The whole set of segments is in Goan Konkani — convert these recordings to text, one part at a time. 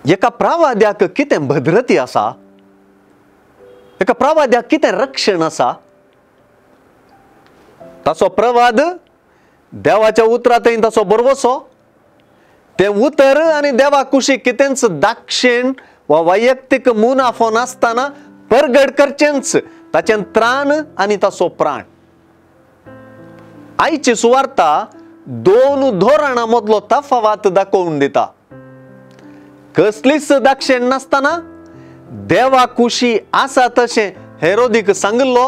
एका प्रवाद्याक कितें भद्रती आसा, एका प्रवाद्याक कितें रक्षण आसा? ताचो प्रवाद देवाच्या उतरांत ताचो भरवसो, तें उतर आनी देवा कुशीक कितेंच दाक्षेण वा वैयक्तीक मुनाफो नासतना परगट करचेंच ताचें त्राण आनी ताचो प्राण. आयची सुवार्ता दोन धोरणां मदलो तफावत दाखोवन दिता. कसलीच दाक्षेण नासतना देवा कुशी आसा तशें हेरोदीक सांगिल्लो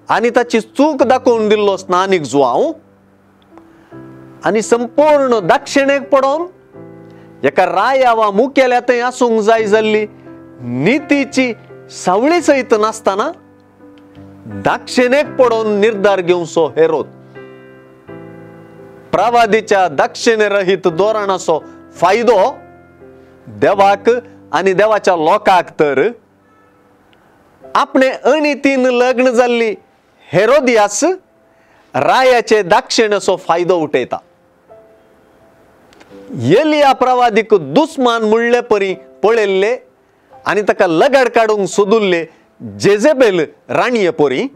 आनी ताची चूक दाखोवन दिल्लो स्नानीक जुआंव आनी संपूर्ण दाक्षिणेक पडोवन एका राया वा मुखेल्या थंय आसूंक जाय जाल्ली नितीची सावळी सयत नासतना दाक्षिणेक पडोवन निर्धार घेवचो हेरोद. प्रवादीच्या दक्षिणेरहीत धोरणाचो फायदो देवाक आनी देवाच्या लोकांक तर आपणे अनितीन लग्न जाल्ली हेरोदियास रायाचे दाक्षिणेचो फायदो उठयता. एलिया प्रवादीक दुस्मान म्हणले परी पळयल्ले आनी ताका लगड काडूंक सोदुल्ले जेजेबेल राणये परी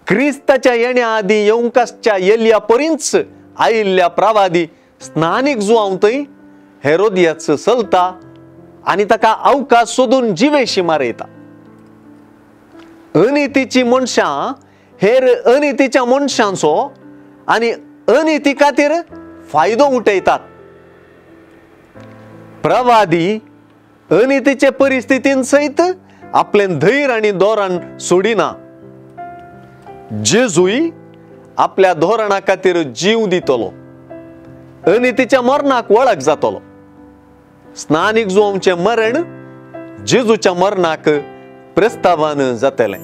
क्रिस्ताच्या येण्या आदीं येवंक आसच्या एलिया परींच आयिल्ल्या प्रवादी स्नानीक जुआंव थंय हेरोदियास चलता आनी ताका अवकाश सोदून जिवेशी मारयता. अनितीची मनशां हेर अनितीच्या मनशांचो आनी अनिती खातीर फायदो उठयतात. प्रवादी अनितीचे परिस्थितीन सयत आपलें धैर्य आनी धोरण सोडिना. जेजूय आपल्या धोरणा खातीर जीव दितलो, अनितीच्या मरणाक वळख जातलो. स्नानीक जुआंवचें मरण जेजूच्या मरणाक प्रस्तावान जातलें.